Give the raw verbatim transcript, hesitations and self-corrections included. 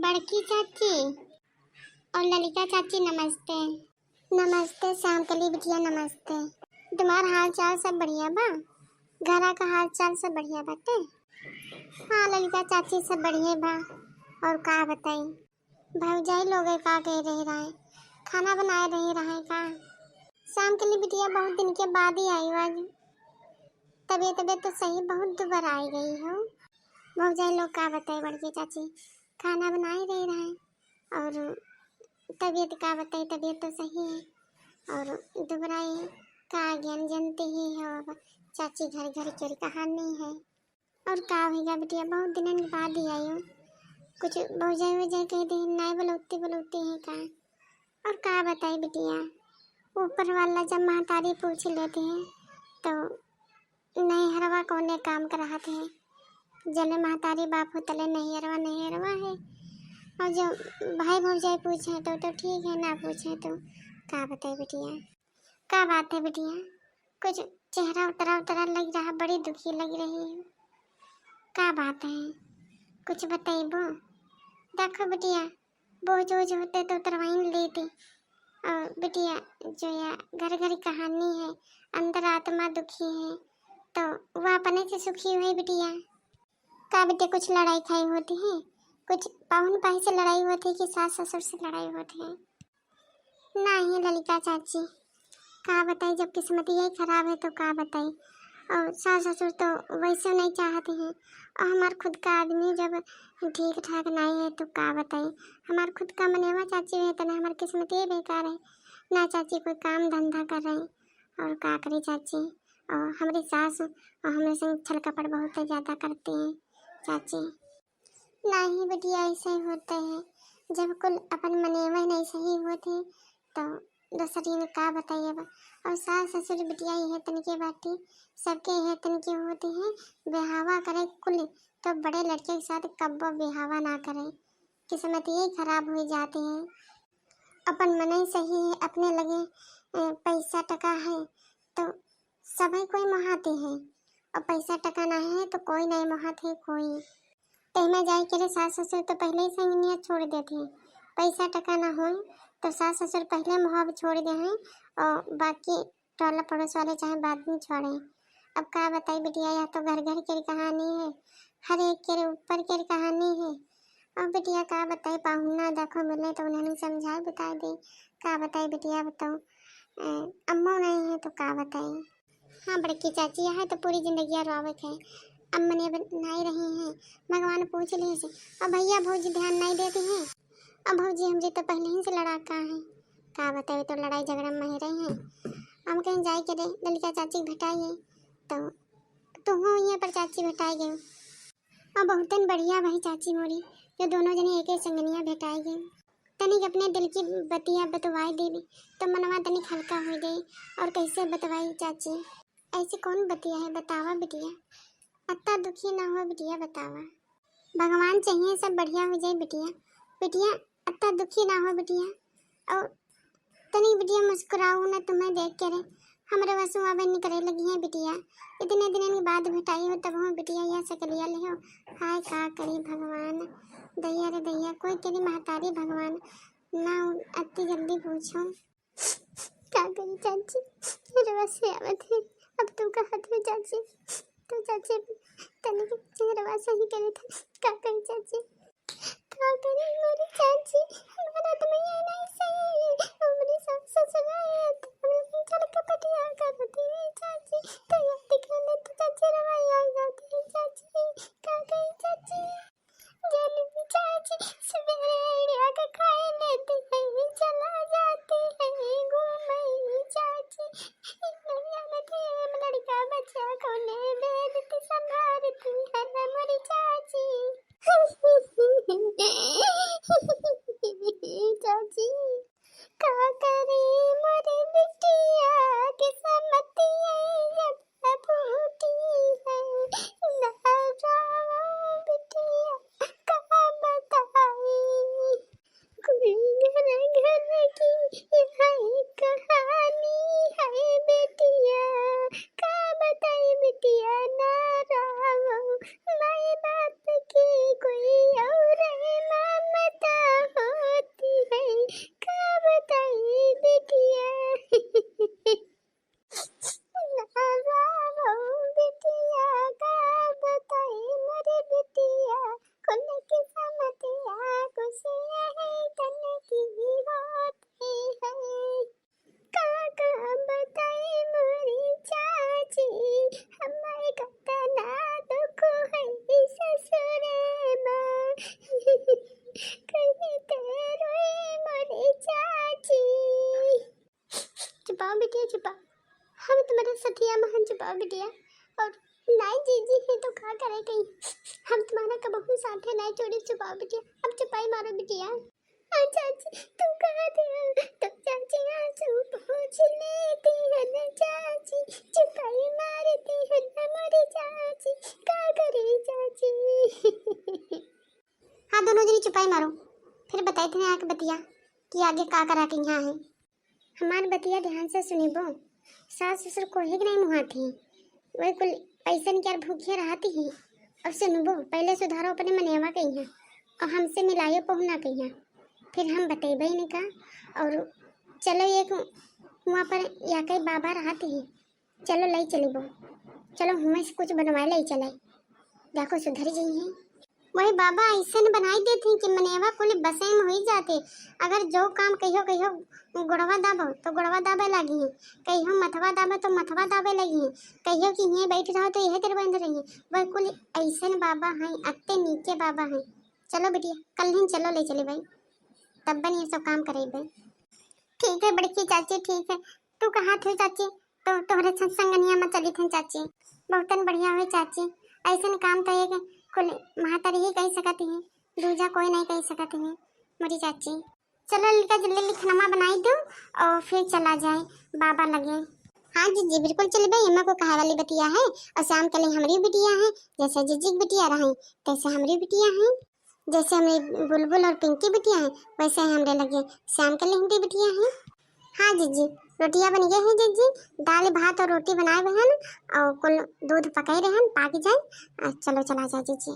बड़की चाची और ललिका चाची, नमस्ते। नमस्ते श्याम कली बिटिया, नमस्ते। तुम्हार हाल चाल सब बढ़िया बा? घरा का हाल चाल सब बढ़िया बाटे? हाँ ललिका चाची, सब बढ़िया बा। और का बताई, भौजाई लोग का कह रहे रहे, खाना बनाए रहे रहे का? श्याम कली बिटिया, बहुत दिन के बाद ही आई हो आज। तबीयत, तबीयत तो सही बहुत दुबर आई गई हो। भौजाई लोग का बताई बड़की चाची, खाना बनाए रहे रहे और तबीयत का बताई, तबीयत तो सही है और दुबराई का ज्ञान जानते ही हो। अब चाची घर घर के कहानी है। और का होइगा बिटिया, बहुत दिनन के बाद ही आई हो। कुछ भौजाई वौजाई कह दे, नाई बुलौती बुलौती है का? और का बताई बिटिया, ऊपर वाला जब महतारी पूछ लेते हैं तो नैहरवा कौने काम का रहत है। जले महतारी बाप हो तले नैहरवा नैहरवा है। और जो भाई भौजाई पूछे तो, तो ठीक है, ना पूछे तो का बताई बिटिया। का बात है बिटिया, कुछ चेहरा उतरा उतरा लग रहा, बड़ी दुखी लग रही हो। का बात है, कुछ बताइबो? देखो बिटिया, बोझ ओझ होते तो उतरवाइन लेते। और बिटिया, जो या घर घर कहानी है, अंदर आत्मा दुखी है, तो वह अपने से सुखी हुई बिटिया। का बिटिया, कुछ लड़ाई खाई होती है, कुछ पाहुन पाही से लड़ाई होती है कि सास ससुर से लड़ाई होती है? नहीं ललिका चाची, का बताई, जब किस्मत यही खराब है तो का बताई। और सास ससुर तो वैसे नहीं चाहते हैं, और हमार खुद का आदमी जब ठीक ठाक नहीं है तो का बताई। हमार खुद का मनेवा चाची है, तने हमार किस्मत ये बेकार है ना चाची, कोई काम धंधा कर रहे हैं। और का करी चाची, और हमारी सास और हमारे संग छल कपट बहुत ज़्यादा करते हैं चाची। नहीं बिटिया, ऐसे ही होते हैं, जब कुल अपन मनेवा नहीं सही होते तो दूसरी में का बताई अब। और सास ससुर बिटिया यह तनिके बाटी, सबके यह तनिके होते हैं। बेहावा करे कुल तो बड़े लड़के के साथ कब्बो बेहावा ना करे, किस्मत यही खराब हो जाती है। अपन मनई सही है, अपने लगे अ, पैसा टका है तो सबै कोई मोहाते है, और पैसा टका ना है तो कोई नहीं मोहात है कोई। तेहमा जाए के रे सास ससुर तो पहले ही संगनिया छोड़ देते हैं। पैसा टका ना हो तो सास ससुर पहले मोहाब छोड़ दे हैं, और बाकी टोला पड़ोस वाले चाहे बाद में छोड़े। अब का बताई बिटिया, यह तो घर घर के कहानी है, हर एक के ऊपर के कहानी है। अब बिटिया का बताई, पाहुना देखो मिले तो उन्हें समझाए बताए दे। का बताई बिटिया, बताओ, अ, अम्मो नहीं है तो का बताई। हाँ बड़की चाची, यह तो पूरी जिंदगी रोवे के है। अम्मने अब नहीं रही हैं, भगवान पूछ लिए से। अब भैया भौजी ध्यान नहीं देते हैं। अब भौजी हमरे तो पहले ही से लड़ाका है। का बताई, तो लड़ाई झगड़ा में ही रही हैं। हम कहीं जाए के रे ललिका चाची के भेटाइए, तो तुहू यहाँ पर चाची भेटाई गई। अब बहुतन बढ़िया भाई चाची मोरी, जो दोनों जने एक ही संगनिया भेटाई गई। तनिक अपने दिल की बतिया बतवाई देली तो मनवा तनिक हल्का हो जाई। और कैसे बतवाई चाची? ऐसी कौन बतिया है, बतावा बिटिया। अत्ता दुखी ना हो बिटिया, बतावा। भगवान चाहिए सब बढ़िया हो जाए बिटिया। बिटिया, अत्ता दुखी ना हो बिटिया। और तनी बिटिया मुस्कुराओ ना, तुम्हें देख के रे हमरे आंसू आवे निकले लगी हैं बिटिया। इतने दिनन के बाद भेटाई हो तब हो बिटिया यह सकलिया ले हो। हाय का करी भगवान, दैया रे दैया, कोई तेरी महतारी भगवान ना अति जल्दी पूछो। का करी चाची, रवा से आवत है, अब तू का हाथ में चाची, तो चाची तनी रवा सही करे था। का करी चाची, का करी मोरी चाची, हमारा तो मैया नहीं सही, हमरी सास ससुर आए तो हमरे छल कपटिया करती है चाची, तो याद कर ले तो चाची रवा आ जाती है चाची। का करी चाची, जन्म चाची सवेरे आके खाए लेती है, चला जाती है घूमे चाची। नैया नदी में लड़का बच्चा को ले भेजती, संभालती है ना मोरी चाची। कहीं ते रोए मोरे चाची। चुपाओ बिटिया, चुपाओ। हम तुम्हारे सथिया महन चुपाओ बिटिया। और नाई जीजी है तो का करे कहीं, हम तुम्हारा कबहू साथे नाई छोड़ी। चुपाओ बिटिया, अब चुपाई मारो बिटिया। आ चाची, तू कहाँ थे? तो चाची आंसू पोंछ लेती है ना चाची, चुपाई मारती है ना मोरी चाची, का करे चाची। हाँ, दोनों जनी चुपाई मारो, फिर बताई थे आके बतिया कि आगे का करा के यहाँ है। हमार बतिया ध्यान से सुनिबो, सास ससुर कोहे के नाई मुहात ही, वही कुल पैसन के यार भूखे रहत ही। अब सुनिबो, पहले सुधारो अपने मनेवा कहिया और हमसे मिलायो पहुना कहिया, फिर हम बतेबे इनका। और चलो, एक वहाँ पर या कई बाबा रहत ही, चलो लई चलिबो, चलो हुआं से कुछ बनवा लई चले, देखो सुधर जाई है। वही बाबा ऐसे न बनाई देते हैं कि मनेवा कुल बसे में होई जाते। अगर जो काम कहियो कहियो गोड़वा दाबो तो गोड़वा दाबे लगी है, कहियो मथवा दाबो तो मथवा दाबे लगी है, कहियो कि हिये बैठ रहो तो यह तेरे बंद रही है। वह कुल ऐसे न बाबा हैं, अत्ते नीके बाबा हैं। चलो बिटिया, कल ही चलो ले चले भाई, तब बन ये सब काम करे भाई। ठीक है बड़की चाची, ठीक है। तू कहा थे चाची, तो तोहरे संग संगनिया में चली थे चाची। बहुतन बढ़िया हुई चाची, ऐसन काम तो एक कुल महतारी ही कही सकत ही, दूजा कोई नहीं कही सकत ही मोरी चाची। चलो लड़का, जल्दी लिखनमा बनाई दो और फिर चला जाए बाबा लगे। हाँ जीजी, बिल्कुल चलबे, एमा को कहे वाली बतिया है। और श्याम के लिए हमरी बिटिया है, जैसे जीजी की बिटिया रहे तैसे हमरी बिटिया है, जैसे हमरी बुलबुल और पिंकी बिटिया है वैसे ही हमरे लगे श्याम के लिए हमरी बिटिया है। हाँ जीजी, रोटियां बन गई हैं जीजी, दाल भात और रोटी बनाए हुए हैं और कुल दूध पकाए रहे हैं, पाक जाए। आ, चलो चला जाए जीजी।